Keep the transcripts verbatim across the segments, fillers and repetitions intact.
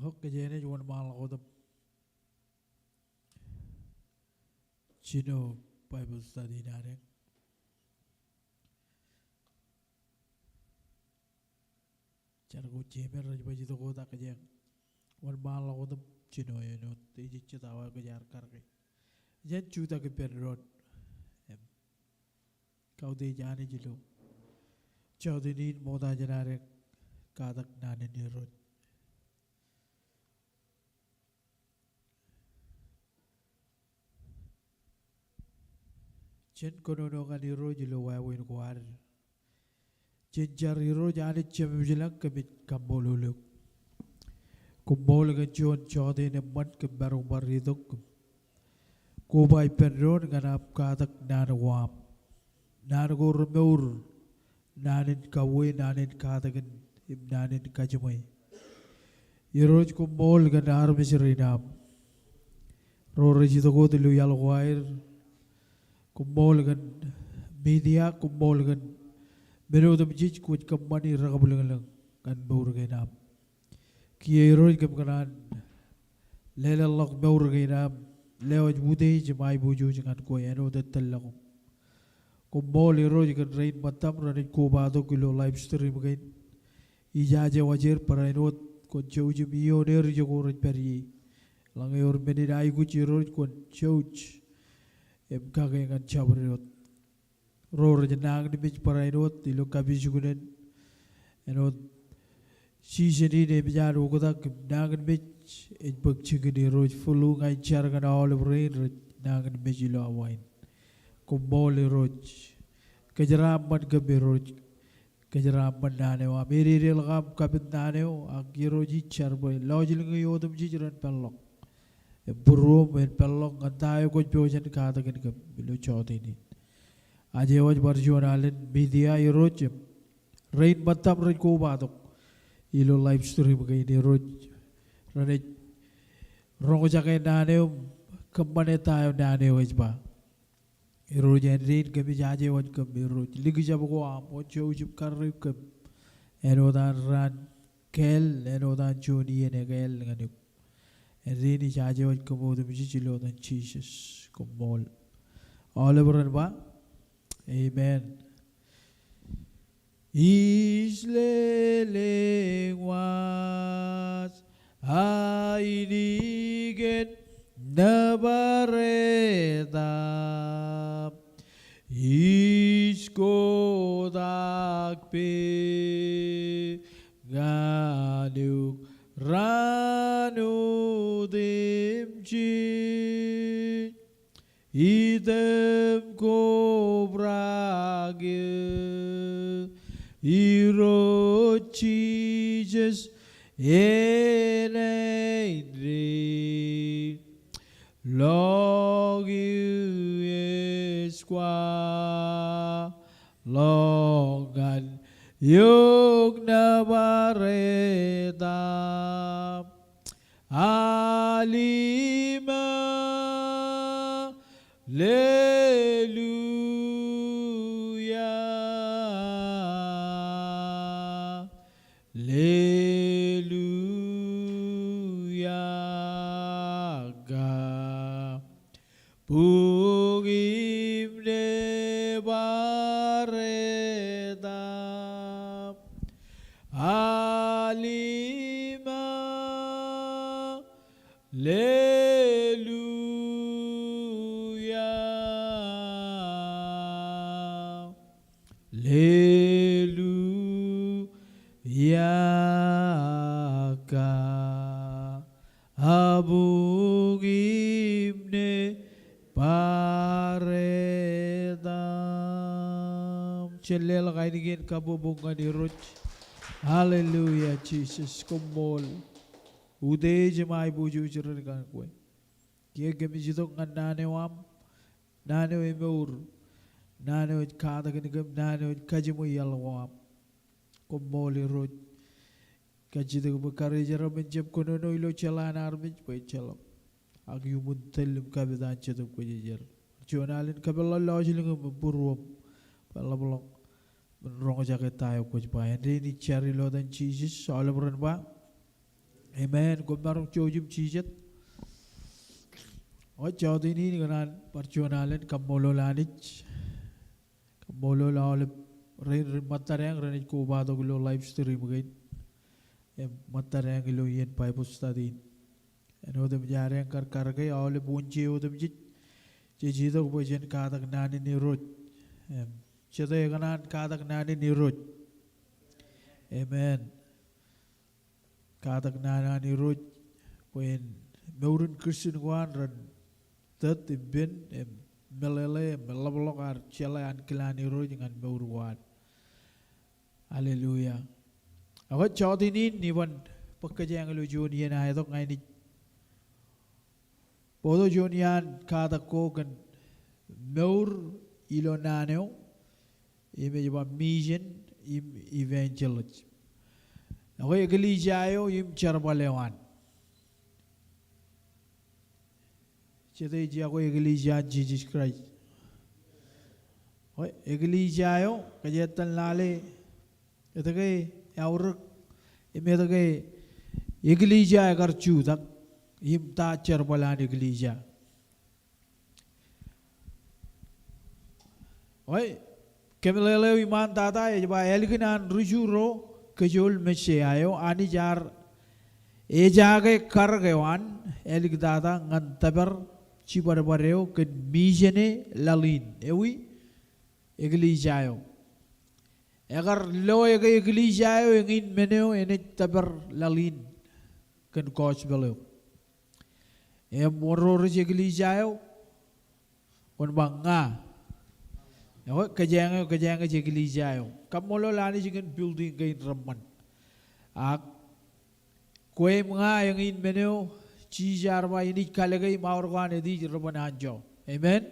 Tok kōj enaaj wōnṃaanḷọk wōt im jino Bible study in ad eñ. Jar ko jemed rej baj itok wōt ak kōjeañ wōnṃaanḷọk wōt im jino āinwōt ejejjet awa kōj ar karōke. Jen jutak ippān doon im kautiej Anij ilo jọteen in ṃokta jān ad eñ, katak naan in Irooj. Jen kōnono ñan Irooj ilo wāween ko ad. Jen jar. Irooj Anij Jemem ilañ, kōmij kaṃṃoolol eok. Koṃṃool kōn juon jọteen eṃṃan kōm maroñ bar itok im koba ippān doon ñan am katak naan ko aṃ. Naan ko remour, naan in kauwe, naan in katakin, im naan in kajiṃwe. Irooj, koṃṃool kōn armej rein aṃ ro rej itok wōt ilo iaḷ ko aer. Koṃṃool kōn media, koṃṃool kōn men otemjej kwōj kōṃṃani rekabwilōñlōñ ñan mour kein aṃ. Kiiō Irooj kōm kōṇaan leḷọk mour kein aṃ, lewōj utiej im aiboojoj ñan kwe āinwōt ettōllọkoñ. Koṃṃool Irooj kōn rein ṃōttam renaaj kobatok ilo live stream kein. Ijaje wōj er barāinwōt kwōn jouj im iioon er ijo ko rej pād ie. Eḷaññe ewōr men in aikuj Irooj kwōn jouj im kake ñan jabdewōt. Ro rej nañinmej barāinwōt ilo kapijuknen āinwōt season in eṃōj an oktak im nañinmej ej bōk jikin Irooj flu, ña ij jar kōn aolep rein rej nañinmej ilo awa in. Koṃṃool Irooj. Kōjeraaṃṃan kōm Irooj. Kōjeraaṃṃan naan eo aṃ. Ededeḷọk aṃ kapit naan eo, ak Irooj ij jar bwe lọjilñi otemjej ren peḷḷọk im būruōm en peḷḷọk ñan ta eo kwōj pojak in katakin kōm ilo jọteen in. Aje wōj bar juon alen media Irooj im rein ṃōttam rej kobatok ilo live stream kein Irooj, renaaj roñjake naan eo im kōṃṃane ta eo naan eo ej ba. Irooj, āindein kōmij aje wōj kōm Irooj, likjab ko aṃ kwōn jouj im karreoik kōm āinwōt an raan kāāl, āinwōt an juon iien ekāāl ñan eok. Āindein ij aje wōj kōm otemjej ilo etan Jisōs. Koṃṃool. Aolep ren ba amen. Ij lelōñ waj ainikien nōbaretam, ij kotak peid ñan eok raan otemjej. Item kobrak eō Irooj Jisōs enaaj dein. Ḷọk eō ej kwaḷọk ñan eok nōbaretam. Alima, aleluia, aleluia, kabuk im nōbaretam. Alima, aleluia, aleluia, kabuk im nōbaretam. Jen leḷọk ainikien kabbokbok ñan Irooj. Hallelujah, Jesus. Koṃṃool. Utiej im aiboojoj ren kōn kwe. Kiiō kōmij itok ñan naan eo aṃ, naan eo emour, naan eo ej katakin kōm, naan eo ej kajiṃwe iaḷ ko aṃ. Koṃṃool Irooj. Kajjitōk bwe karijer eo men jab kōnono ilo jeḷā an armej bwe ejjeḷọk. Ak iuṃwin tōl im kapit an Jetōb Kwōjarjar. Juon alen kapeḷḷọk lọjilñim im būruōm bwe eḷapḷọk men roñjake ta eo kwōj ba. Āindein ij jar ilo etan Jisōs, aolep ren ba Amen. Koṃ maroñ jouj im jijet. O, jọteen in ikōṇaan bar juon alen kaṃṃoolol Anij. Kaṃṃoolol aolep rein, rein ṃōttadeañ renaaj kobatok ilo live stream kein im ṃōttadeañ ilo iien Bible study in. Āinwōt im jaar eañ kar karōke aolep wōnje otemjej jej itok bwe jen katak naan in Irooj. Im jete ekōṇaan katak naan in Irooj? Amen. Katak naan an Irooj bwe en mour in Christian ko an ren tōt im pen im meḷeḷe im meḷọkḷọk ad jeḷā ankilaan Irooj ñan mour ko an. Hallelujah. Ak jọteen in iban bōk kōjeañ ilo juon iien aetok ña inaaj bōktok juon iaan katak ko kōn mour ilo naan eo im ej ba mission im evangelism. Ekwe eklejia eo im jerbal eo an. Jete ej iọkwe eklejia an Jisōs Kraist? Ekwe eklejia eo, kōj ettōn lale etke eaorōk im etke eklejia ekar jutak im ta jerbal an eklejia. Oi, kōmeḷeḷe eo iṃaan tata ej ba ālikin an ri Ju ro kōjool Messiah eo, Anij ear ejaake karōk eo an āliktata ñan tōpar jibadbad eo kōn mission e laḷ in. Ewi? Eklejia eo. Ekar lo ke eklejia eo eñin men eo enaaj tōpar laḷ in kōn gospel eo. Im wōn ro rej eklejia eo? Kwōn ba ña. Ekwe kōjeañ eo, kōjeañ ej eklejia eo. Kaṃṃoolol Anij kōn building kein reṃṃan. Ak kwe im ña eñin men eo Jisōs ear ba inaaj kalōke im aor ko an Etis reban anjọ. Amen.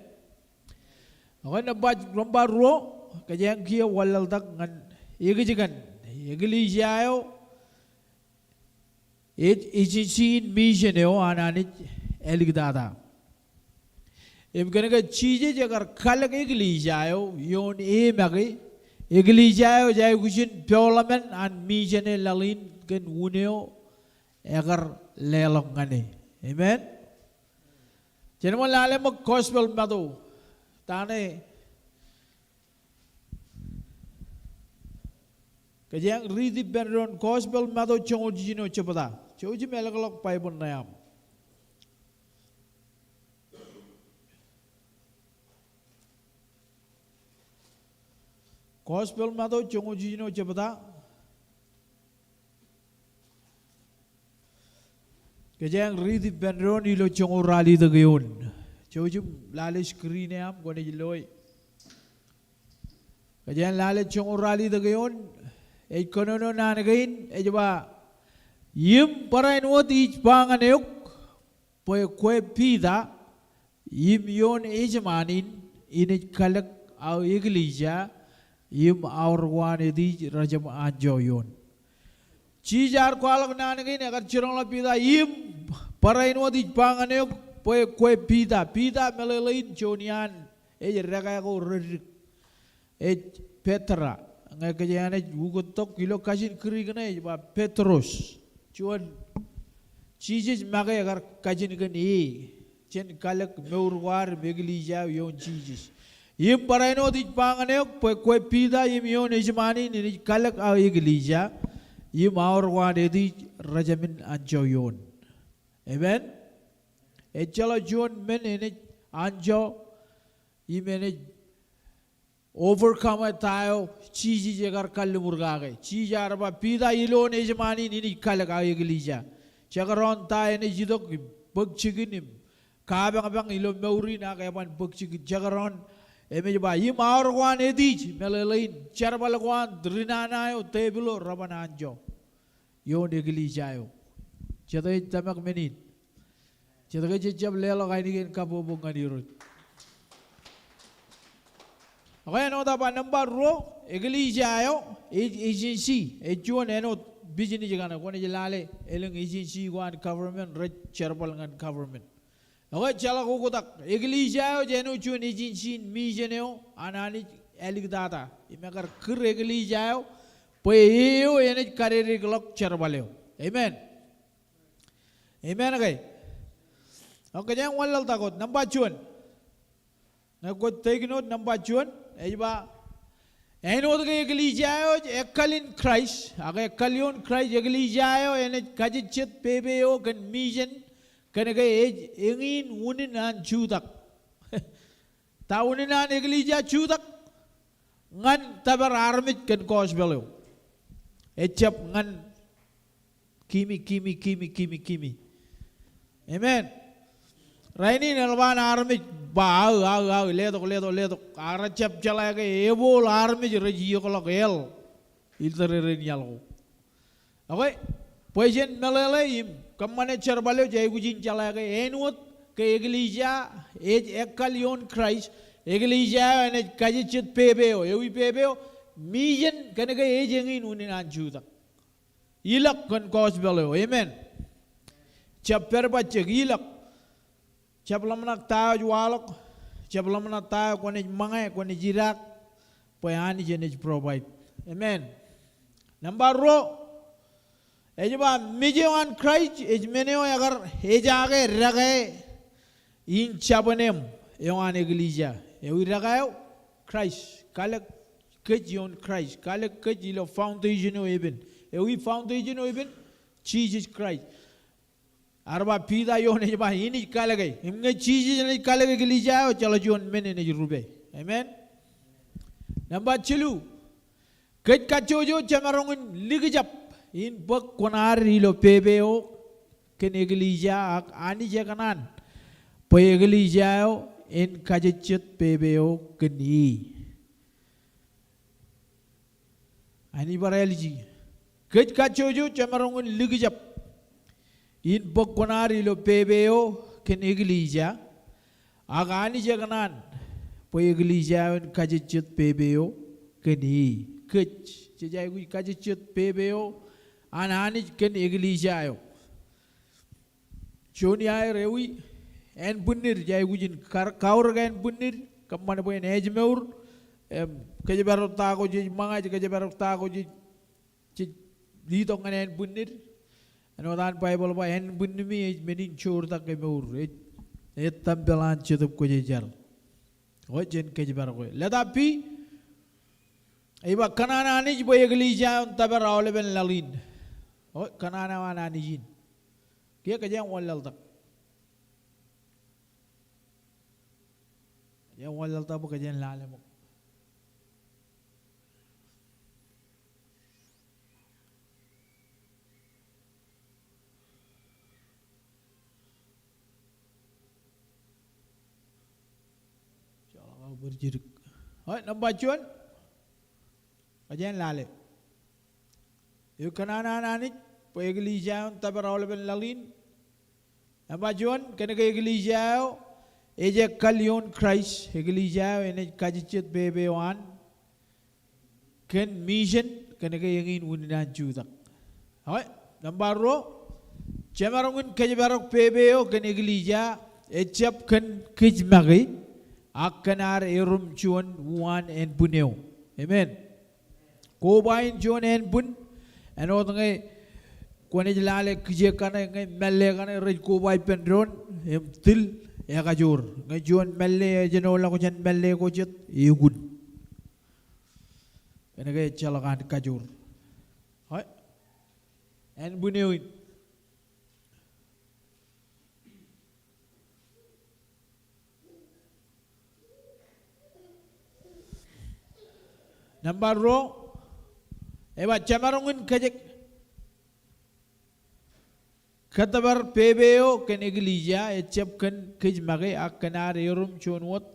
Ekwe nōṃba, nōṃba ruo, kōjeañ kiiō wanlaḷtak ñan ekōjkan eklejia eo ej agency in mission eo an Anij āliktata. Im kōnke Jisōs ekar kalōk eklejia eo ioon e make, eklejia eo ej aikuj in peḷḷọk men an mission e laḷ in kōn un eo ekar leḷọk ñan e. Amen. Jen ṃōk lale ṃōk Gospel Matu. Ta ṇe kōjeañ riit ippān doon Gospel Matu joñoul jiljino jebta. Jouj im ālōkḷọk Baibōḷ ṇe aṃ. Gospel Matu joñoul jiljino jebta. Kōjeañ riit ippān doon ilo joñoul ralitōk eoon. Jouj im lale screen e aṃ kwōnaaj loe. Kōjeañ lale joñoul ralitōk eoon. Ej kōnono naan kein, ej ba, im barāinwōt ij ba ñan eok bwe kwe Piter, im ioon ejṃaan in inaaj kalōk aō eklejia, im aor ko an Etis rejāmin anjọ ioon. Jisōs ear kwaḷọk naan kein, ekar jiroñḷọk Piter, im barāinwōt ij ba ñan eok bwe kwe Piter. Piter meḷeḷein juon iaan ej dekā ko reddik. Ej Petra. Ñe kōjeañ naaj ukōttok ilo kajin Greek ṇe ej ba Petros. Juon Jisōs make ekar kajin kōn e. Jen kalōk mour ko ad im eklejia eo ioon Jisōs. Im barāinwōt ij ba ñan eok bwe kwe Piter im ioon ejṃaan in inaaj kalōk aō eklejia. Im aor ko an Etis rejāmin anjọ ioon. Amen. Ejjeḷọk juon men enaaj anjọ im enaaj overcome e ta eo Jisōs ekar kalliṃur kake. Jisōs ear ba Piter ilo ejṃaan in inaaj kalōk aō eklejia. Jekdọọn ta enaaj itok im bōk jikin im kapañpañ ilo mour in ak eban bōk jikin. Jekdọọn im ej ba im aor ko an Etis meḷeḷein jerbal ko an ri nana eo tepil eo reban anjọ ioon eklejia eo. Jete ej tōmak men in? Jete ke jej jab leḷọk ainikien kabbokbok ñan Irooj? Ekwe āinwōt aō ba nōṃba ruo, eklejia eo ej agency, ej juon āinwōt business kaṇe, kwōnaaj lale elōñ agency ko an government rej jerbal ñan government. Ekwe ejjeḷọk oktak, eklejia eo ej āinwōt juon agency in mission eo an Anij āliktata. Im ekar kūr eklejia eo bwe e eo enaaj kadedeḷọk jerbal eo. Amen. Amen ke? Okay, kōjeañ wanlaḷtak wōt. Nōṃba juon. Ñe kwōj take note, nōṃba juon ej ba, āinwōt ke eklejia eo ej ekkal in Kraist, ak ekkal ioon Kraist, eklejia eo enaaj kajejjet pepe eo kōn mission, kōnke ej eñin unin an jutak. Ta unin an eklejia jutak? Ñan tōpar armej kōn gospel eo. Ejjab ñan kimi, kimi, kimi, kimi, kimi. Amen. Rainin eḷap an armej ba aō, aō, aō, letok, letok, letok. Ak rejjab jeḷā ke ebooḷ armej rej iokḷọk hell iltōreren iaḷ ko. Okay, bwe jen meḷeḷe im kōṃṃane jerbal eo jej aikuj in jeḷā ke āinwōt ke eklejia ej ekkal ioon Kraist, eklejia eo enaaj kajejjet pepe eo, ewi pepe eo? Mission, kōnke ej eñin unin an jutak. Ilọk kōn gospel eo. Amen. Jab pād bajjek, ilọk. Jab ḷōmṇak ta eo ej waḷọk. Jab ḷōmṇak ta eo kwōnaaj ṃōñā, kwōnaaj idaak. Bwe Anij enaaj provide. Amen. Nōṃba ruo, ej ba, mej eo an Kraist ej men eo ekar ejaake dekā in jabōn eṃ eo an eklejia. Ewi dekā eo? Kraist. Kalōk kōj ioon Kraist. Kalōk kōj ilo foundation eo epen. Ewi foundation eo epen? Jisōs Kraist. Ear ba Piter ioon ej ba, inij kalōke. Im ñe Jisōs enaaj kalōk eklejia eo, ejjeḷọk juon men enaaj rupe. Amen. Nōṃba jilu, kōj kajjojo jemaroñ in likjab in bōk kuṇaad ilo pepe eo kōn eklejia, ak Anij ekōṇaan bwe eklejia eo en kajejjet pepe eo kōn e. Anij bar āliji. Kōj kajjojo jemaroñ in likjab in bōk kuṇaad ilo pepe eo kōn eklejia, ak Anij ekōṇaan bwe eklejia eo en kajejjet pepe eo kōn e. Kōj, jej aikuj kajejjet pepe eo an Anij kōn eklejia eo. Juon iaer ewi, ānbwinnid, jej aikuj in kar-, kaorōk ānbwinnid, kōṃṃan bwe en ājmour, im, kōjparok ta ko jej ṃōñā, kōjparok ta ko jej, jej letok ñan ānbwinnid. Āinwōt an Baibōḷ ba, ānbwinnimi ej men in joortak e mour, ej, ej tempel an Jetōb Kwōjarjar. O, jen kōjparok e. Leta B, ej ba kōṇaan Anij bwe eklejia eo en tōpar aolepen laḷ in. O, kōṇaan eo an Anij in. Kiiō kōjeañ wanlaḷtak. Kōjeañ wanlaḷtak bwe kōjeañ lale ṃōk. Joḷọk aō bōd jidik. O, nōṃba juon. Kōjeañ lale. Ewi kōṇaan an Anij bwe eklejia eo en tōpar aolepen laḷ in? Nōṃba juon, kōnke eklejia eo ej ekkal ioon Kraist, eklejia eo enaaj kajejjet pepe eo an kōn mission, kōnke eñin unin an jutak. Okay, nōṃba ruo, jemaroñ in kōjparok pepe eo kōn eklejia, ejjab kōn kōj make, ak kōn ad erom juon uwaan ānbwin eo. Amen. Koba in juon ānbwin, āinwōt ñe kwōnaaj lale kijeek kaṇe, ñe mālle kaṇe rej koba ippān doon, im til, ekajoor. Ñe juon mālle ejenoḷọk jān mālle ko jet, ekun. Kōnke ejjeḷọk an kajoor. Ānbwin eo in. Nōṃba ruo, ej ba jemaroñ in kōjparok kōjparok pepe eo kōn eklejia, ejjab kōn kōj make ak kōn ad erom juon wōt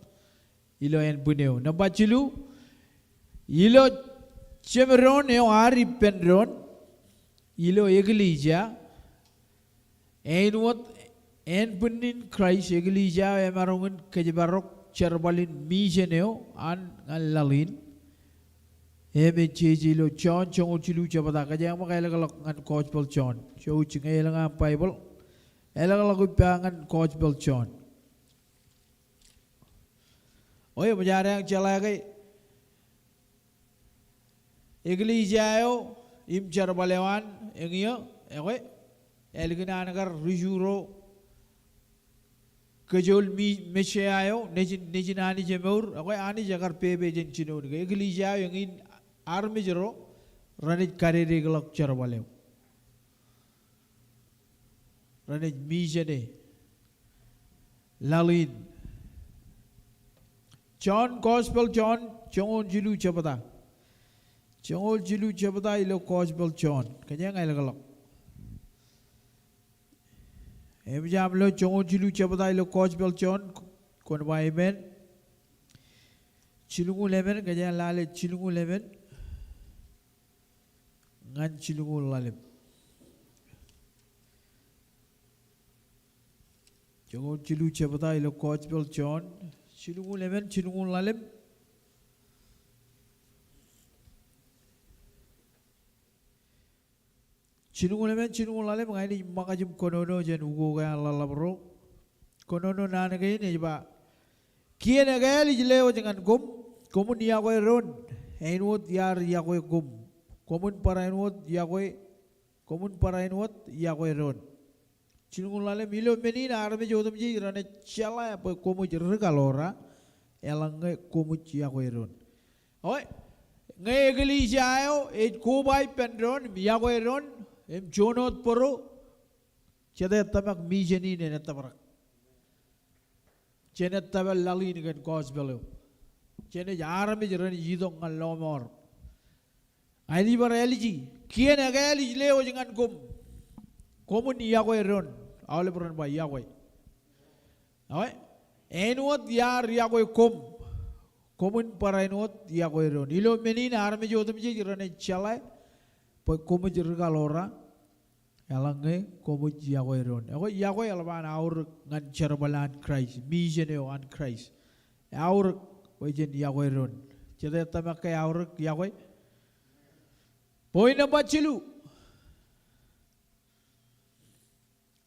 ilo ānbwin eo. Nōṃba jilu, ilo jemdoon eo ad ippān doon, ilo eklejia, āinwōt ānbwinnin Kraist, eklejia eo emaroñ in kōjparok jerbal in mission eo an ñan laḷ in. Im ej jeje ilo Jon joñoul jilu jebta, kōjeañ ṃōk ālōkḷọk ñan Gospel Jon. Jouj ñe elōñ aṃ Baibōḷ, ālōkḷọk ippa ñan Gospel Jon. O, eṃōj ad jeḷā ke eklejia eo im jerbal eo an, eñin eo, ekwe, ālikin an kar ri-Ju ro kōjool Messiah eo, nejin, nejin Anij emour, ekwe Anij ekar pepe jān jinoin ke. Eklejia eo eñin armej ro renaaj kadedeḷọk jerbal eo. Renaaj mission e laḷ in. John, Gospel John, joñoul jilu jebta. Joñoul jilu jebta ilo Gospel John. Kōjeañ ālōkḷọk. Eṃōj aṃ lo joñoul jilu jebta ilo Gospel John, kwōn ba amen. Jilñuul emān, kōjeañ lale jilñuul emān ñan jilñuul ḷalem. Joñoul jilu jebta ilo Gospel John, jilñuul emān, jilñuul ḷalem. Jilñuul emān, jilñuul ḷalem, ña inaaj ṃōkaj im kōnono jān ukok eo an ḷōḷḷap ro. Kōnono naan kein ej ba, kien ekāāl ij lewōj ñan koṃ, koṃwin yokwe doon, āinwōt iar yokwe koṃ. Koṃwin barāinwōt yokwe, koṃwin barāinwōt yokwe doon. Jilñuul ḷalem, ilo men in armej otemjej renaaj jeḷā bwe koṃij ri kaḷoor, eḷaññe koṃij yokwe doon. Eo, ñe eklejia eo ej koba ippān doon im yokwe doon im juon wōt bōro, jete tōmak mission in en ettōprak. Jenaaj tōpar laḷ in kōn gospel eo. Jenaaj armej renaaj itok ñan lọmọọr. Ña ij bar āliji, kien ekāāl ij lewōj ñan koṃ, koṃwin yokwe doon. Aolep ren ba yokwe. Eo, āinwōt iar yokwe koṃ, koṃwin barāinwōt yokwe doon. Ilo men in armej otemjej renaaj jeḷā bwe koṃij ri kaḷoor, eḷaññe koṃij yokwe doon. Ekwe yokwe eḷap an aorōk ñan jerbal an Kraist, mission eo an Kraist. Eaorōk bwe jen yokwe doon. Jete tōmak ke eaorōk yokwe? Point nōṃba jilu.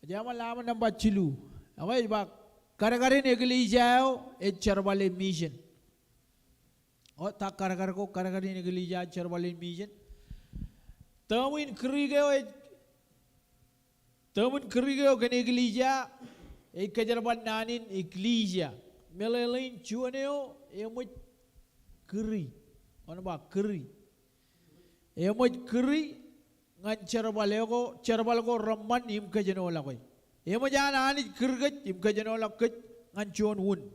Ej eṃṃan ḷaṃō nōṃba jilu. Ekwe ej ba kadkadin eklejia eo ej jerbale mission. O, ta kadkad ko, kadkadin eklejia ej jerbale mission? Tōm in Greek eo ej, tōm in Greek eo kōn eklejia ej kōjerbal naan in ekklesia. Meḷeḷein juon eo eṃōj kūri. Kwōn ba kūri. Eṃōj kūri ñan jerbal eo ko, jerbal ko reṃṃan im kōjenolọke. Eṃōj an Anij kūr kōj im kōjenolọk kōj ñan juon wūn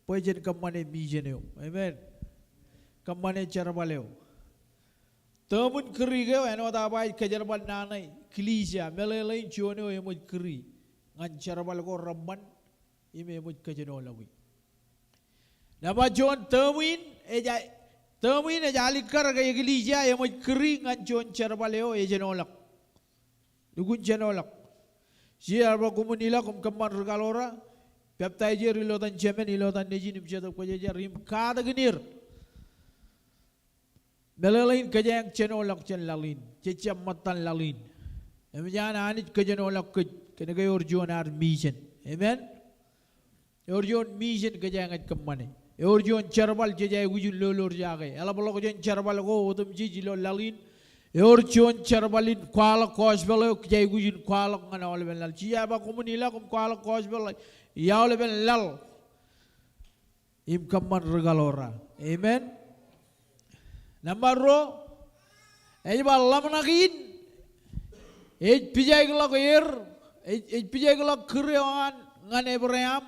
bwe jen kōṃṃane mission eo. Amen. Kōṃṃane jerbal eo. Tōm in Greek eo āinwōt aō ba ej kōjerbal naan eo ekklesia, meḷeḷein juon eo eṃōj kūri ñan jerbal ko reṃṃan im eṃōj kōjenolọki. Nōṃba juon, tōm in ej a-, tōm in ej alikkar ke eklejia eṃōj kūri ñan juon jerbal eo ejenolọk. Lukkuun jenolọk. Jisōs ear ba koṃwin ilọk im kōṃṃan ri kaḷoor, peptaij er ilo etan Jemān, ilo etan Nejin im Jetōb Kwōjarjar im katakin er. Meḷeḷein kōjeañ jenolọk jān laḷ in, jej jab ṃōttan laḷ in. Eṃōj an Anij kōjenolọk kōj kōn ke ewōr juon ad mission. Amen. Ewōr juon mission kōjeañ jej kōṃṃane. Ewōr juon jerbal jej aikuj in lolorjake. Eḷapḷọk jān jerbal ko otemjej ilo laḷ in. Ewōr juon jerbal in kwaḷọk gospel eo jej aikuj in kwaḷọk ñan aolepen laḷ. Jisōs ear ba koṃwin ilọk im kwaḷọk gospel eo aolepen laḷ im kōṃṃan ri kaḷoor. Amen. Nōṃba ruo, ej ba ḷōmṇak in ej pijaikḷọk er, ej, ej pijaikḷọk kūr eo an ñan Ebream,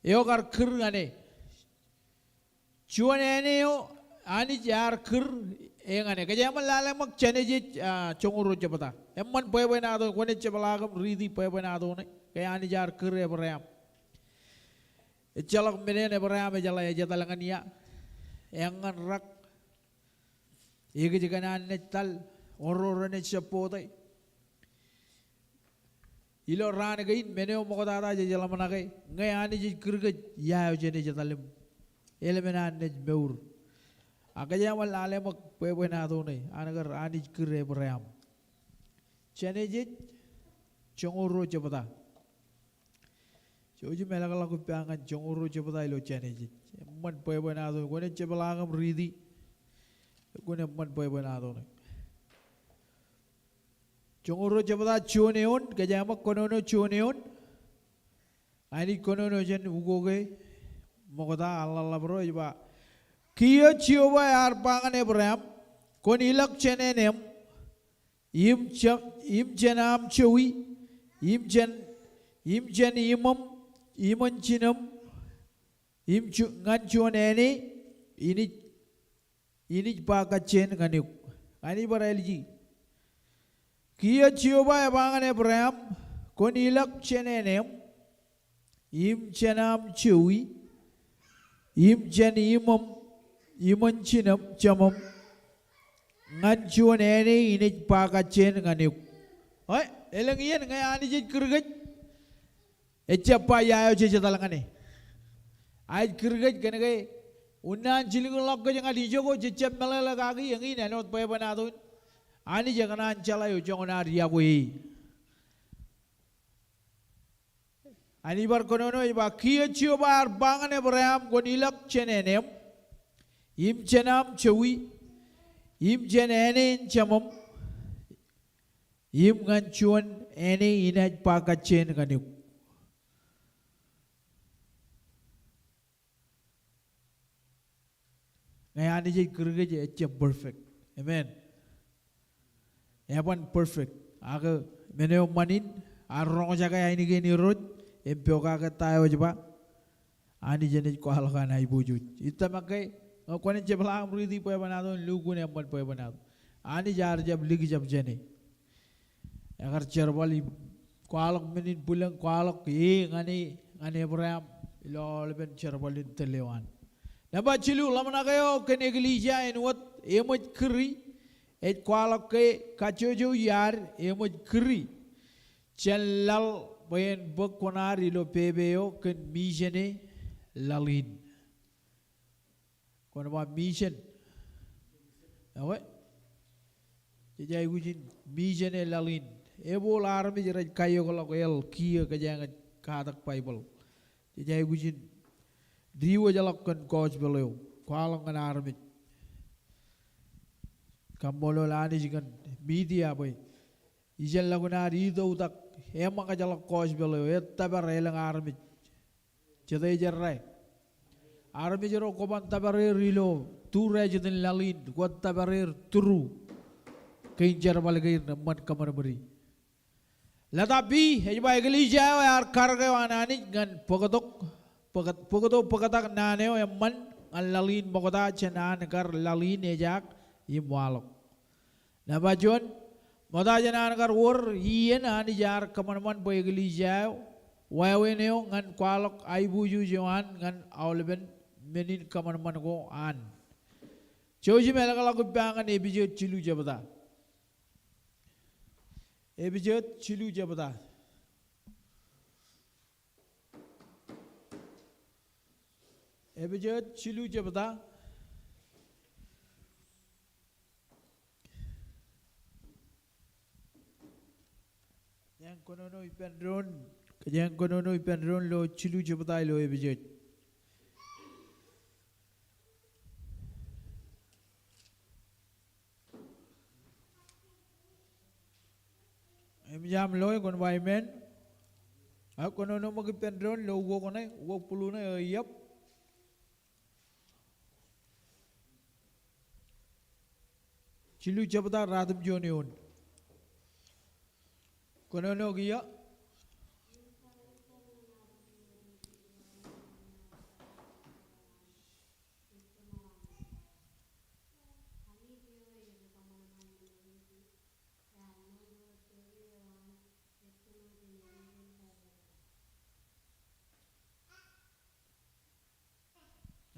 eo kar kūr ñan e. Juon āne eo Anij ear kūr e ñan e. Kōjeañ ṃōk lale ṃōk Jenesis, ah, joñoul ruo jebta. Eṃṃan bwebwenato, kwōnaaj jepḷaak im riiti bwebwenato ṇe ke Anij ear kūr Ebream. Ejjeḷọk men eṇ Ebream ejeḷā, ej etal ñan ia? Eññan rak. Ekōjkan an naaj tal, oro renaaj jab bōktok. Ilo raan kein men eo ṃoktata jej ḷōmṇake, ñe Anij ej kūr kōj, ia eo jenaaj etal im eḷmen an naaj mour? Ak kōjeañ ṃōk lale ṃōk bwebwenato ṇe an kar Anij kūr Ebream. Jenesis joñoul ruo jebta. Jouj im ālọkḷọk ippa ñan joñoul ruo jebta ilo Jenesis. Eṃṃan bwebwenato, kwōnaaj jepḷaak im riiti. Kwōn eṃṃan bwebwenato ṇe. Joñoul ruo jebta juon eoon, kōjeañ ṃōk kōnono juon eoon. Anij kōnono jān ukok e ṃokta, ear ḷōḷḷap ro, ej ba, kiiō Jeova ear ba ñan Ebream, kwōn ilọk jān āneeṃ, im jān, im jān aṃ jowi, im jān, im jān iṃōṃ, iṃōn jinem, im ju-, ñan juon āne in ij, in ij ba kajjien ñan eok. Anij bar āliji. Kiiō Jeova ej ba ñan Ebream, kwōn ilọk jān āneeṃ, im jān aṃ jowi, im jān iṃōṃ, iṃōn jinem, jemōṃ, ñan juon āne in ij ba kajjien ñan eok. Eo, elōñ iien ñe Anij ej kūr kōj, ejjab ba ia eo jej etal ñan e. A ej kūr kōj kōnke unin an jilkinḷọk kōj ñan ijoko, jejjab meḷeḷe kaki eñin āinwōt bwebwenato in. Anij ekōṇaan jeḷā eo joñan ad iọkwe e. Anij bar kōnono ej ba, kiiō Jeova ear ba ñan Ebream, kwōn ilọk jān āneeṃ, im jān aṃ jowi, im jān āne in jemōṃ, im ñan juon āne in ij ba kajjien ñan eok. Ñe Anij ej kūr kōj, ejjab perfect. Amen. Eban perfect. Ak men eo ṃan in, ear roñjake ainikien Irooj, im pokake ta eo ej ba, Anij enaaj kwaḷọk an aiboojoj. Ij tōmak ke, ñe kwōnaaj jepḷaak im riiti bwebwenato in, lukkuun eṃṃan bwebwenato. Anij ear jab likjab jāne. Ekar jerbal im kwaḷọk men in bwilōñ, kwaḷọk e ñan e, ñan Ebream, ilo aolepen jerbal in tōl eo an. Nōṃba jilu, ḷōmṇak eo kōn eklejia āinwōt eṃōj kūri, ej kwaḷọk ke kajjojo iaad eṃōj kūri jān laḷ bwe en bōk kuṇaad ilo pepe eo kōn mission e laḷ in. Kwōn ba mission. Ekwe. Jej aikuj in mission e laḷ in. Ebooḷ armej rej kaiokḷọk el kiiō kōjeañ ej katak Baibōḷ. Jej aikuj in diwōjḷọk kōn gospel eo. Kwaḷọk ñan armej. Kaṃṃoolol Anij kōn media bwe ijellọkun ad itoitak eṃōkajḷọk gospel eo, ettōpar elōñ armej. Jete ej errā? Armej ro kwōban tōpar er ilo tūrā jitōñ laḷ in, kwōj tōpar er tūru kein jerbal kein eṃṃan kōṃadṃōdi. Leta B, ej ba eklejia eo ear karōk eo an Anij ñan bōktok, bōk-, bōktok bōktak naan eo eṃṃan ñan laḷ in ṃokta jān an kar laḷ in ejaak im waḷọk. Nōṃba juon, ṃokta jān an kar wōr iien Anij ear kōṃanṃan bwe eklejia eo, wāween eo ñan kwaḷọk aiboojoj eo an ñan aolepen men in kōṃanṃan ko an. Jouj im elōkḷọk ippa ñan Epesōs jilu jebta. Epesōs jilu jebta. Epesōs jilu jebta. Kōjeañ kōnono ippān doon, kōjeañ kōnono ippān doon ilo jilu jebta ilo Epesōs. Im jab loe kwōn ba amen. Ak kōnono ṃōk ippān doon ilo ukok ṇe, ukok būḷu ṇe, eo iọp. Jilu jebta ratimjuon eoon. Kōnono kiiō.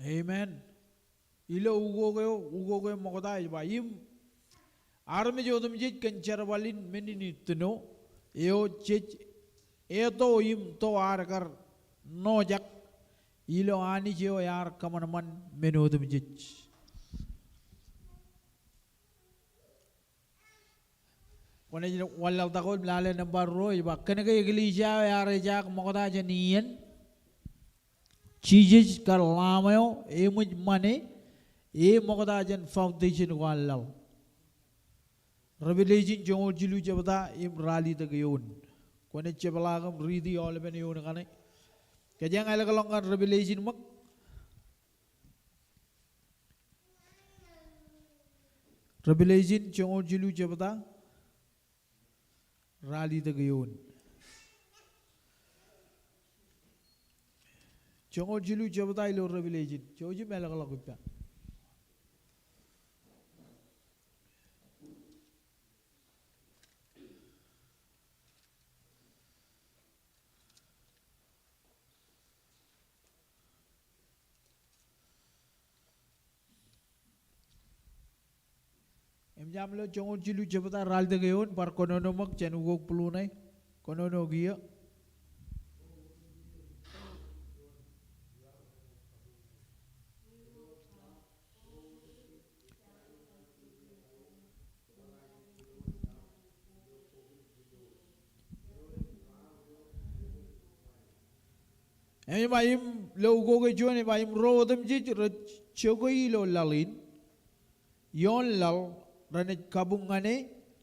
Amen. Ilo ukok eo, ukok eo ṃokta ej ba im armej otemjej kōn jerbal in men in itōno eo jej eto im to ad kar ṇojak ilo Anij eo ear kōṃanṃan men otemjej. Kwōnaaj wanlaḷtak wōt im lale nōṃba ruo, ej ba kōnke eklejia eo ear ejaak ṃokta jān iien, Jisōs kar Lamb eo eṃōj ṃane, e ṃokta jān foundation ko an laḷ. Revelation joñoul jilu jebta im ralitōk eoon. Kwōnaaj jepḷaak im riiti aolepen eoon kaṇe. Kōjeañ ālōkḷọk ñan Revelation ṃōk. Revelation joñoul jilu jebta, ralitōk eoon. Joñoul jilu jebta ilo Revelation. Jouj im ālōkḷọk ippa. Im jab lo joñoul jilu jebta ralitōk eoon, bar kōnono ṃōk jān ukok būḷu ṇe. Kōnono kiiō. Im ej ba im lo ukok eo juon ej ba im ro otemjej rej jokwe ilo laḷ in ioon laḷ renaaj kabuñ ñan e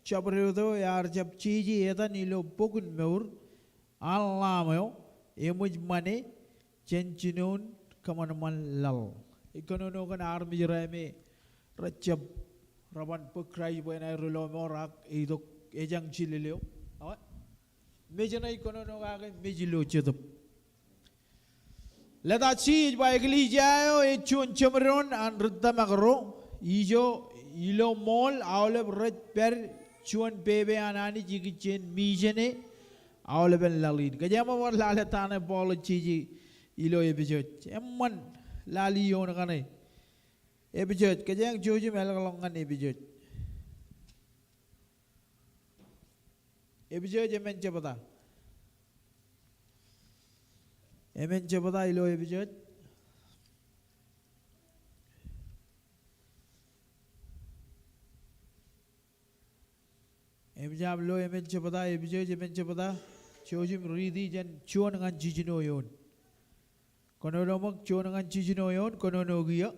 jabdewōt eo ear jab jeje etan ilo bok in mour an Lamb eo eṃōj ṃane jān jinoin kōṃanṃan laḷ. Ej kōnono kōn armej raṇe me rej jab, reban bōk Kraist bwe en aer ri lọmọọr ak e itok ejañ jilel eo. Awa. Mej ṇe ej kōnono kake mej ilo Jetōb. Letter C ej ba eklejia eo ej juon jeṃdoon an ri tōmak ro, ijo ilo ṃool aolep rej pād juon pepe an Anij ikijjien mission e aolepen laḷ in. Kōjeañ bar lale ta ṇe Paul ej jeje ilo Epesōs. Eṃṃan lale eoon kaṇe. Epesōs, kōjeañ jouj im ālōkḷọk ñan Epesōs. Epesōs emān jebta. Emān jebta ilo Epesōs. Im jab lo emān jebta, Epesōs emān jebta. Jouj im riiti jān juon ñan jiljino eoon. Kōnono ṃōk juon ñan jiljino eoon, kōnono kiiō.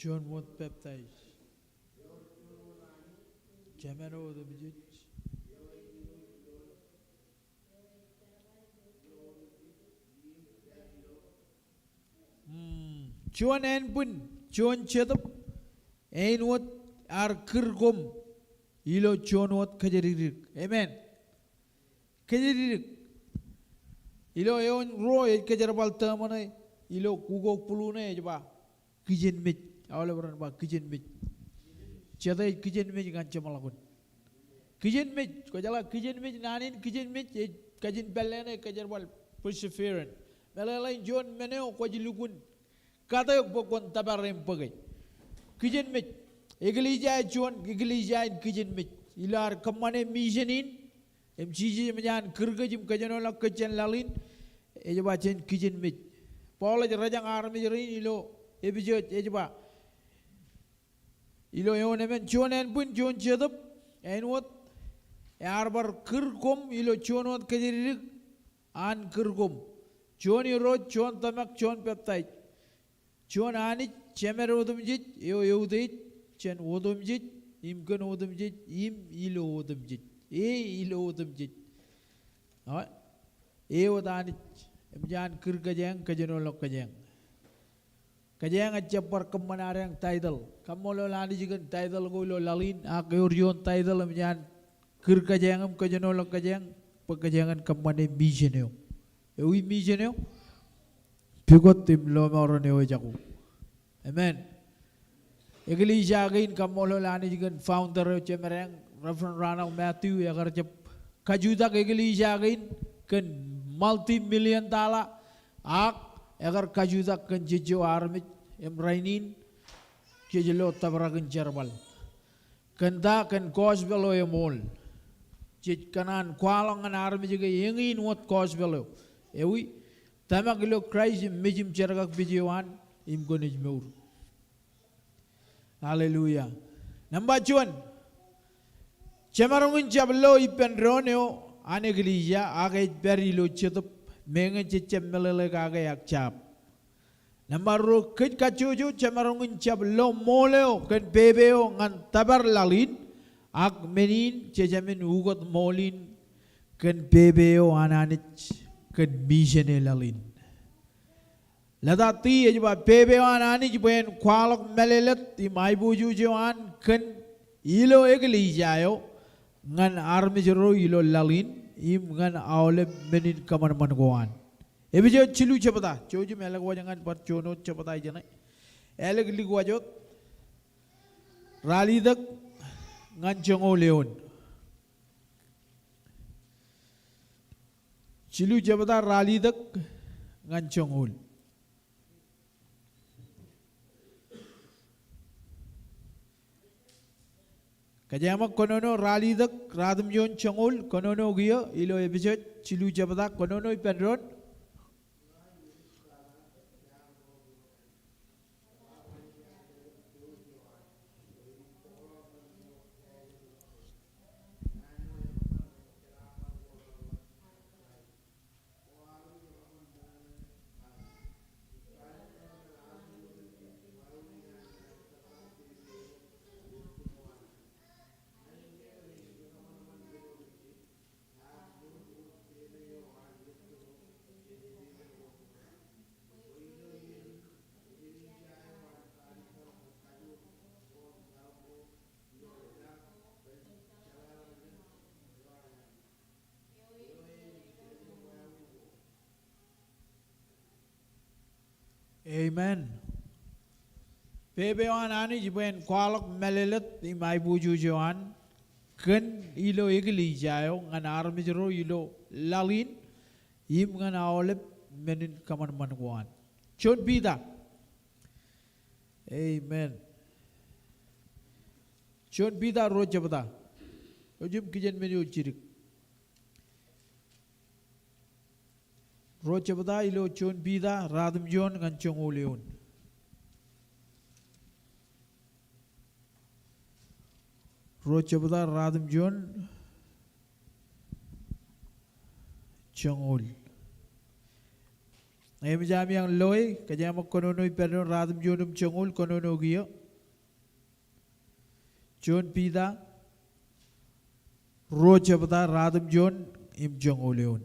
Juon wōt peptaij. Jemān otemjej. Mm, juon ānbwin, juon jetōb, āinwōt ear kūr koṃ ilo juon wōt kōjatdikdik. Amen. Kōjatdikdik. Ilo eoon ruo ej kōjerbal tōmōṇe, ilo ukok būḷu ṇe ej ba kijenmej. Aolep ren ba kijenmej. Jete ej kijenmej ñan jeṃḷọkin? Kijenmej, kwōjeḷā kijenmej, naan in kijenmej ej kajin pālle ṇe kōjerbal perseverance. Meḷeḷein juon men eo kwōj lukkuun kate eok bwe kwōn tōpar im bōke. Kijenmej. Eklejia ej juon eklejia in kijenmej. Ilo ad kōṃṃane mission in, im Jisōs eṃōj an kūr kōj im kōjenolọk kōj jān laḷ in, ej ba jen kijenmej. Paul ej rōjañ armej rein ilo Epesōs ej ba, ilo eoon emān, juon ānbwin, juon jetōb, āinwōt ear bar kūr koṃ ilo juon wōt kōjatdikdik an kūr koṃ. Juon Irooj, juon tōmak, juon peptaij. Juon Anij, Jemād otemjej, eo eutiej jān otemjej, im kōn otemjej, im ilo otemjej. E ilo otemjej. Awa. E wōt Anij, eṃōj an kūr kōjeañ, kōjenolọk kōjeañ. Kōjeañ ejjab bar kōṃṃan adeañ title. Kaṃṃoolol Anij kōn title ko ilo laḷ in, ak ewōr juon title eṃōj an kūr kōjeañ im kōjenolọk kōjeañ, bwe kōjeañ en kōṃṃane mission eo. Ewi mission eo? Pukot im lọmọọren eo ejako. Amen. Eklejia kein, kaṃṃoolol Anij kōn founder eo, Jemedān Reverend Ronald Matthew, ekar jab kajutak eklejia kein kōn multi-million dollar, ak ekar kajutak kōn jejjo armej im rainin jej lo tōprak in jerbal. Kōn ta? Kōn gospel eo eṃool. Jej kōṇaan kwaḷọk ñan armej ke eñin wōt gospel eo. Ewi, tōmak ilo Kraist im mej im jerkakpeje eo an im kwōnaaj mour. Hallelujah. Nōṃba juon, jemaroñ in jab lo ippān doon eo an eklejia, ak ej pād ilo jetōb, meñe jej jab meḷeḷe kake ak jab. Nōṃba ruo, kōj kajjojo, jemaroñ in jab lo ṃool eo kōn pepe eo ñan tōpar laḷ in, ak men in jejāmin ukōt ṃool in kōn pepe eo an Anij kōn mission e laḷ in. Lōta tii, ej ba pepe eo an Anij bwe en kwaḷọk mālōtlōt im aiboojoj eo an kōn ilo eklejia eo ñan armej ro ilo laḷ in im ñan aolep men in kōṃanṃan ko an. Epesōs jilu jebta, jouj im ālikwōj ñan bar juon wōt jebta ijeṇe. Ālik likuwaj wōt, ralitōk ñan joñoul eoon. Jilu jebta, ralitōk ñan joñoul. Kōjeañ ṃōk kōnono ralitōk, ratimjuon, joñoul, kōnono kiiō ilo Epesōs jilu jebta, kōnono ippān doon. Amen. Pepe eo an Anij bwe en kwaḷọk mālōtlōt im aiboojoj eo an kōn ilo eklejia eo ñan armej ro ilo laḷ in im ñan aolep men in kōṃanṃan ko an. Juon Piter. Amen. Juon Piter ruo jebta. Eo jim kijen men eo jidik. Ruo jebta ilo Juon Piter, ratimjuon ñan joñoul eoon. Ruo jebta, ratimjuon, joñoul. Eṃōj ami ej loe, kōjeañ ṃōk kōnono ippān doon, ratimjuon im joñoul, kōnono kiiō. Juon Piter, ruo jebta, ratimjuon im joñoul eoon.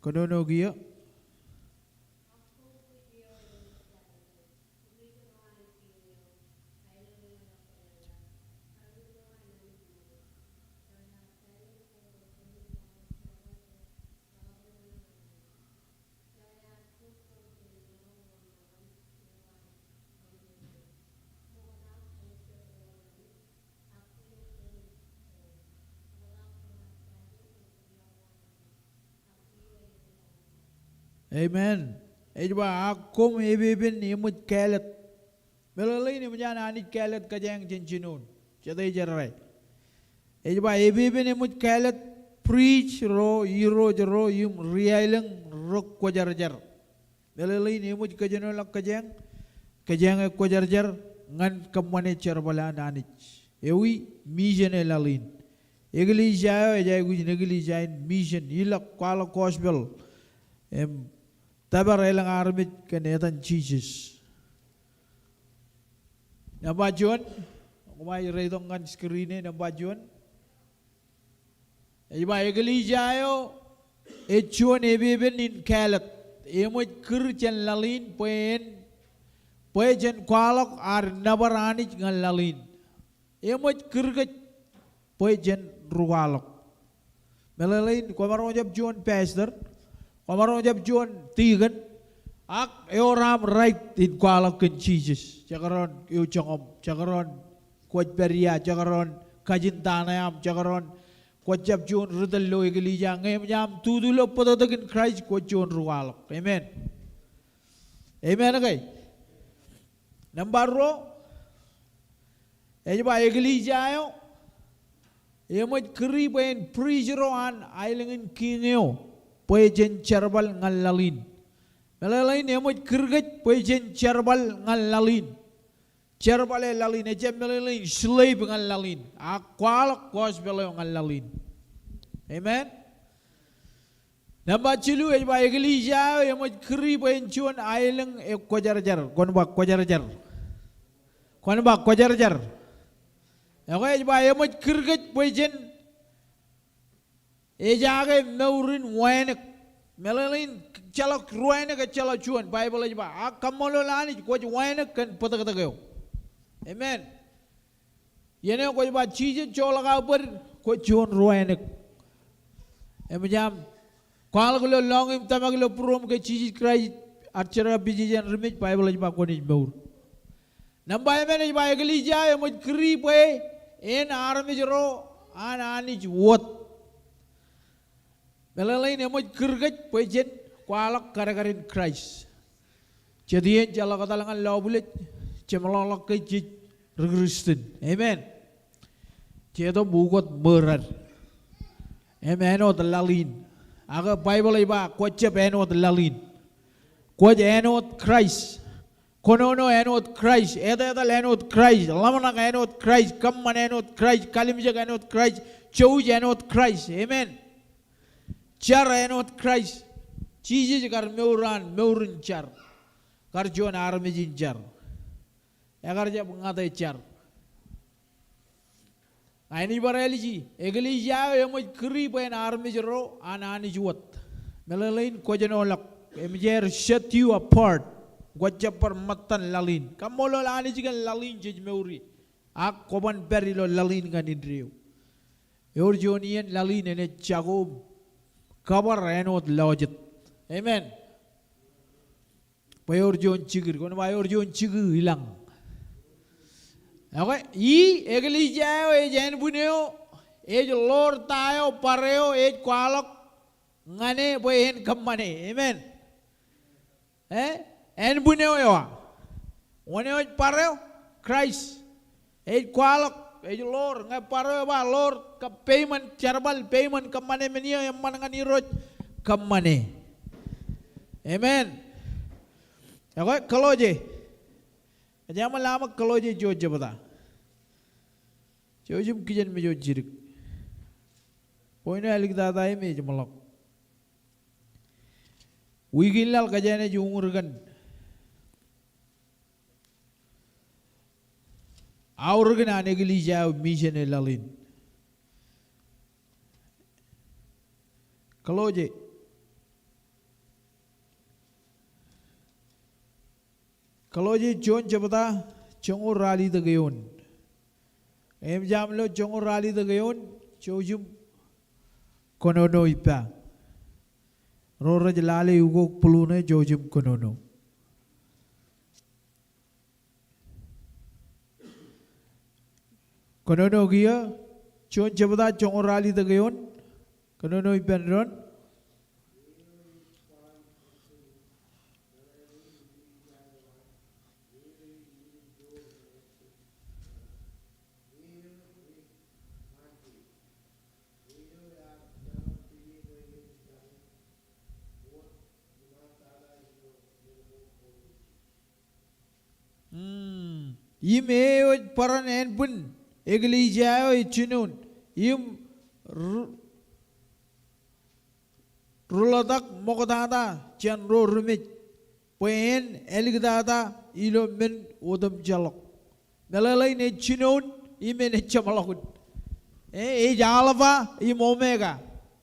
Kōnono kiiō. Amen. Ej ba, ak koṃ epepen eṃōj kāālōt. Meḷeḷein eṃōj an Anij kāālōt kōjeañ jān jinoin, jete ej errā. Ej ba epepen eṃōj kāālōt, priest ro, irooj ro, im ri-aelōñ rekwōjarjar. Meḷeḷein eṃōj kōjenolọk kōjeañ, kōjeañ ekwōjarjar ñan kōṃṃane jerbal an Anij. Ewi, mission e laḷ in. Eklejia eo ej aikuj in eklejia in mission, ilọk, kwaḷọk gospel, im tōpar elōñ armej kōn etan Jisōs. Nōṃba juon, koṃij reitok ñan screen e, nōṃba juon. Ej ba eklejia eo ej juon epepen in kāālōt. Eṃōj kūr jān laḷ in bwe en, bwe jen kwaḷọk ad nōbar Anij ñan laḷ in. Eṃōj kūr kōj bwe jen ri-kwaḷọk. Meḷeḷein, kwōmaroñ jab juon pastor, kwōmaroñ jab juon deacon, Ak ewōr aṃ right in kwaḷọk kōn Jisōs. Jekdọọn eo joñam, jekdọọn kwōj pād ia, jekdọọn kajin ta ṇe aṃ, jekdọọn kwōjjab juon ri tōl ilo eklejia, ñe eṃōj aṃ tutu ilo bōtōktōkin Kraist, kwōj juon ri kwaḷọk. Amen. Amen ke? Nōṃba ruo, ej ba eklejia eo eṃōj kūri bwe en priest ro an aelōñ in kiiñ eo bwe jen jerbal ñan laḷ in. Meḷeḷein eṃōj kūr kōj bwe jen jerbal ñan laḷ in. Jerbale laḷ in, ejjab meḷeḷein slave ñan laḷ in. Ak kwaḷọk gospel eo ñan laḷ in. Amen. Nōṃba jilu, ej ba eklejia eo eṃōj kūri bwe en juon aelōñ ekwōjarjar. Kwōn ba kwōjarjar. Kwōn ba kwōjarjar. Ekwe ej ba eṃōj kūr kōj bwe jen ejaake mour in wānōk. Meḷeḷein ejjeḷọk ruwānōk, ejjeḷọk juon, Baibōḷ ej ba. Ak kaṃṃoolol Anij kwōj wānōk kōn bōtōktōk eo. Amen. Iien eo kwōj ba Jisōs joḷọk aō bōd, kwōj juon ruwānōk. Eṃōj aṃ kwaḷọk ilo lọñiṃ, tōmak ilo būruōṃ ke Jisōs Kraist, ak Jera Pijij en ri mej, Baibōḷ ej ba kwōnaaj mour. Nōṃba emān ej ba eklejia eo eṃōj kūri bwe en armej ro an Anij wōt. Meḷeḷein eṃōj kūr kōj bwe jen kwaḷọk kadkadin Kraist. Jet iien jeḷak etal ñan lọbwilej, jeṃḷọkḷọk ke jej ri Kristian. Amen. Jet im ukōt ṃōrad im āinwōt laḷ in. Ak Baibōḷ ej ba kwōjjab āinwōt laḷ in. Kwōj āinwōt Kraist. Kōnono āinwōt Kraist, etetal āinwōt Kraist, ḷōmṇak āinwōt Kraist, kōṃṃan āinwōt Kraist, kalimjek āinwōt Kraist, jouj āinwōt Kraist. Amen. Jar āinwōt Kraist. Jisōs kar mour an mour in jar. Kar juon armej in jar. Ekar jab ñate jar. Ña inaaj bar āliji, eklejia eo eṃōj kūri bwe en armej ro an Anij wōt. Meḷeḷein kwōjenoḷọk, eṃōj aer set you apart. Kwōjjab bar ṃōttan laḷ in. Kaṃṃoolol Anij kōn laḷ in jej mour ie. Ak kwōban pād ilo laḷ in ñan indeeo. Ewōr juon iien laḷ in enaaj jako im kōbar āinwōt lọjet. Amen. Bwe ewōr juon jikid, kwōn ba ewōr juon jikid ilañ. Ekwe, i eklejia eo ej ānbwin eo, ej ḷoor ta eo bar eo ej kwaḷọk ñan e bwe en kōṃṃane. Amen. Eh? Ānbwin eo eo a? Wōn eo ej bar eo? Kraist. Ej kwaḷọk, ej ḷoor, ñe bar eo ej ba ḷoor, kab peiṃ in jerbal, peiṃ in kōṃṃane men eo eṃṃan ñan Irooj, kōṃṃane. Amen. Ekwe, Kolosse. Ejjeḷọk ḷōmṇak Kolosse juon jebta. Jouj im kijenmej wōt jidik. Point eo āliktata im ejeṃḷọk. Wiik in laḷ kōjeañ ej uñūr kōn aorōkin an eklejia eo, mission e laḷ in. Kolosse. Kolosse juon jebta, joñoul ralitōk eoon. Im jab lo joñoul ralitōk eoon, jouj im kōnono ippa. Ro rej lale ukok būḷu ṇe, jouj im kōnono. Kōnono kiiō, juon jebta joñoul ralitōk eoon, kōnono ippān doon. Mm. Im e ej barāinwōt ānbwin eklejia eo ej jinoin. Im ri-, riḷotak ṃoktata jān ro ri mej. Bwe en āliktata ilo men otemjeḷọk. Meḷeḷein ej jinoin im en ej jeṃḷọkin. Eh, ej Alpha im Omega.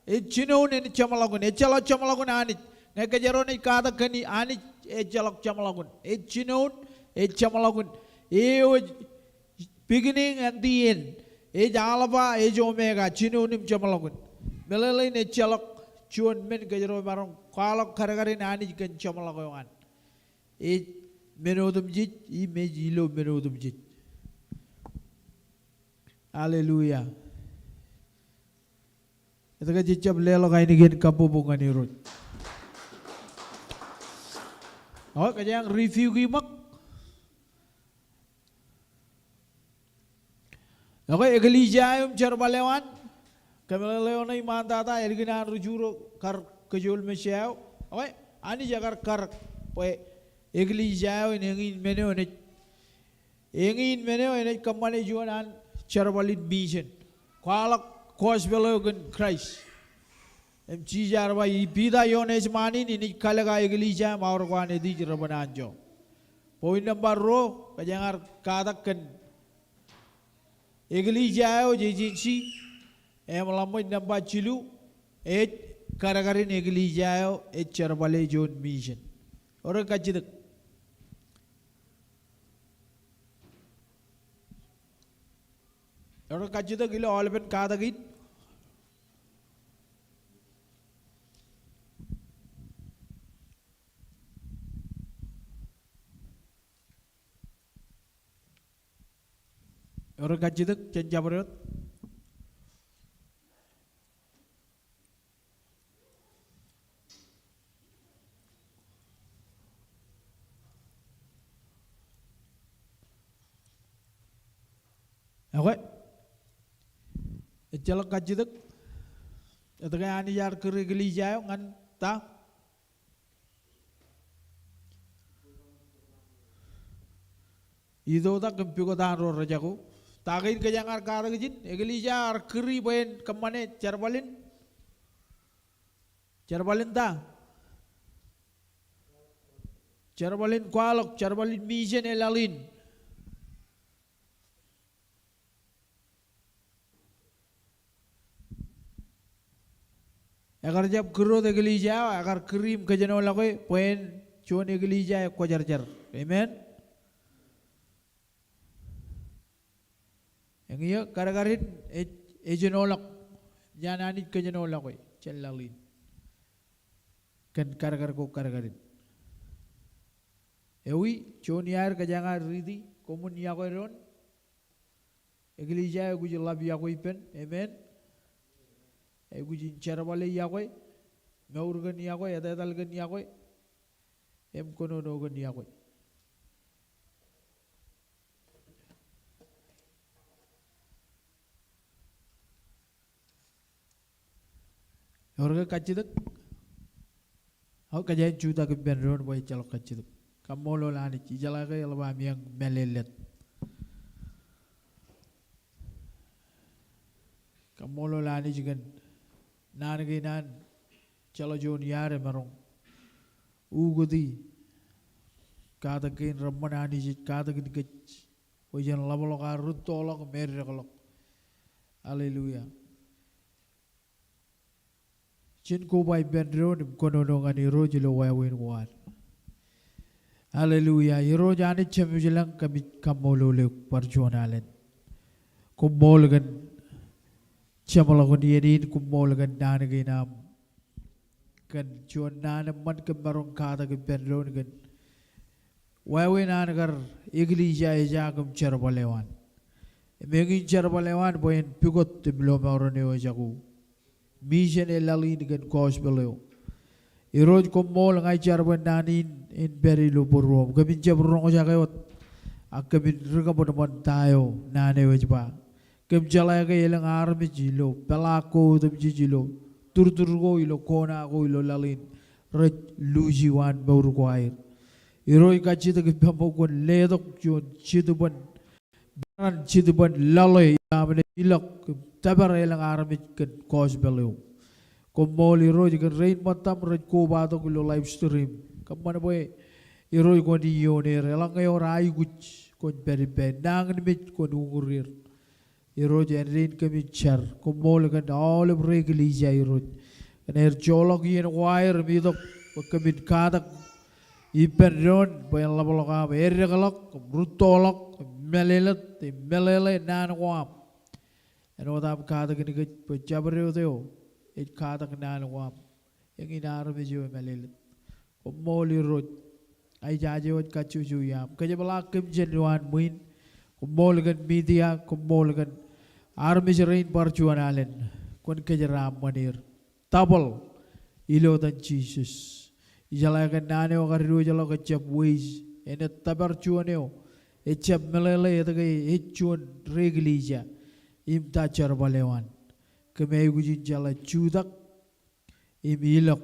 Ej jinoin, en jeṃḷọkin. Ejjeḷọk jeṃḷọkin Anij. Ñe kōjro naaj katak kōn Anij, ejjeḷọk jeṃḷọkin. Ej jinoin, ej jeṃḷọkin. Eo ej beginning and the end. Ej Alpha, ej Omega, jinoin im jeṃḷọkin. Meḷeḷein ejjeḷọk juon men kōjro maroñ kwaḷọk kadkadin Anij kōn jeṃḷọk eo an. ej men otemjej im ej ilo men otemjej. Hallelujah. Etke jej jab leḷọk ainikien kabbokbok ñan Irooj? Ekwe, kōjeañ review ṃōk. Ekwe, eklejia eo im jerbal eo an, kōmeḷeḷe eo ṇe iṃaantata, ālikin an ri Ju ro kar kōjool Messiah eo. Ekwe, Anij ekar karōk bwe eklejia eo en eñin men eo enaaj Eñin men eo enaaj kōṃṃane juon an jerbal in mission. Kwaḷọk gospel eo kōn Christ. Im Jisōs ear ba, Piter, Jones ṃaan in, inaaj kalōk aō eklejia im aorōk ko an Jetōb reban anjọ. Point number ruo, kōjeañ ar katak kōn eklejia eo jej agency, im ḷak ṃōj number jilu, ej kadkadin eklejia eo ej jerbale juon mission. Ewōr ke kajjitōk? Ewōr kajjitōk ilo aolepen katak in? Ewōr kajjitōk jān jabdewōt? Ekwe, ejjeḷọk kajjitōk. Etke Anij ear kūr eklejia eo ñan ta? Itoitak im pukot an ro rejako. Ta kein kōjeañ ar katak ijin? Eklejia eo ear kūri bwe en kōṃṃane jerbal in, jerbal in ta? Jerbal in kwaḷọk, jerbal in mission e laḷ in. Ekar jab kūr wōt eklejia eo, ekar kūr im kōjenolọke bwe en juon eklejia ekwōjarjar. Amen. Eñin kadkadin ej, ejenolọk, ñan Anij kōjenolọke jān laḷ in kōn kadkad ko kadkadin. Ewi, juon iaer kōjeañ ar riiti, koṃwin yokwe doon. Eklejia eo aikuj ḷap yokwe ippān. Amen. Aikuj in jerbale yokwe, mour kōn yokwe, etetal kōn yokwe, im kōnono kōn yokwe. Ewōr ke kajjitōk? Aō, kōjeañ jutak ippān doon bwe ejjeḷọk kajjitōk. Kaṃṃoolol Anij, ijeḷā ke eḷap aṃ iaan mālōtlōt. Kaṃṃoolol Anij kōn naan kein an jeḷā juon iaad emaroñ ukōti katak kein reṃṃan. Anij ej katakin kōj bwe jen ḷapḷọk ad rūttoḷọk im eddekḷọk. Hallelujah. Jen koba ippān doon im kōnono ñan Irooj ilo wāween ko ad. Hallelujah. Irooj Anij Jemem ilañ, kōmij kaṃṃoolol eok bar juon alen. Koṃṃool kōn jeṃḷọkin iien in, koṃṃool kōn naan kein aṃ kōn juon naan eṃṃan kōm maroñ katak ippān doon kōn wāween an kar eklejia eo ejja kōm jerbal eo an. Im eñin jerbal eo an bwe en pukot im lọmọọren eo ejako. Mission e laḷ in kōn gospel eo. Irooj koṃṃool, ña ij jar bwe naan in en pād ilo būruōm. Kōmin jab roñjake wōt. Ak kōmin ri kōṃanṃan ta eo naan eo ej ba. Kōm jeḷā ke elōñ armej ilo peḷaak ko otemjej, ilo turtur ko, ilo kona ko ilo laḷ in, rej luuji waan mour ko aer. Irooj, kajjitōk ippaṃ bwe kwōn letok juon jetōb in, barāinwōt jetōb in loḷe, ilo aṃ naaj ilọk im tōpar elōñ armej kōn gospel eo. Koṃṃool Irooj kōn rein ṃōttaṃ rej kobatok ilo live stream. Kōṃṃan bwe Irooj kwōn iioon er, eḷaññe ewōr aikuj kwōn pād ippāer, nañinmej kwōn uñūr er. Irooj, āindein kōmij jar, koṃṃool kōn aolep ri eklejia Irooj. Kōn aer joḷọk iien ko aer im itok bwe kōmin katak ippān doon bwe en ḷapḷọk aṃ eddekḷọk, rūttoḷọk, mālōtlōt, im meḷeḷe naan ko aṃ. Āinwōt aṃ katakin kōj bwe jabdewōt eo ej katak naan ko aṃ. Eñin armej eo emālōtlōt. Koṃṃool Irooj. Ij aje wōj kajjojo iaam. Kōjepḷaak kōm jān lowaan ṃwiin. Koṃṃool kōn media, koṃṃool kōn armej rein bar juon alen. Kwōn kōjeraaṃṃan er. Double ilo etan Jisōs. Ijeḷā ke naan eo kar diwōjḷọk ejjab waste. Enaaj tōpar juon eo ejjab meḷeḷe etke ej juon ri eklejia im ta jerbal eo an. Kōm aikuj in jeḷā jutak im ilọk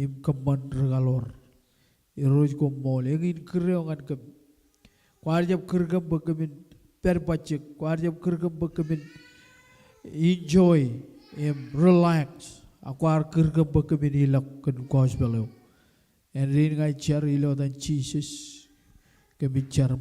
im kōṃṃan ri kaḷoor. Irooj koṃṃool, eñin kūr eo ñan kōm. Kwaar jab kūr kōm bwe kōmin pād bajjek. Kwaar jab kūr kōm bwe kōmin enjoy im relax. Ak kwaar kūr kōm bwe kōmin ilọk kōn gospel eo. Āindein ña ij jar ilo etan Jisōs. Kōmij jar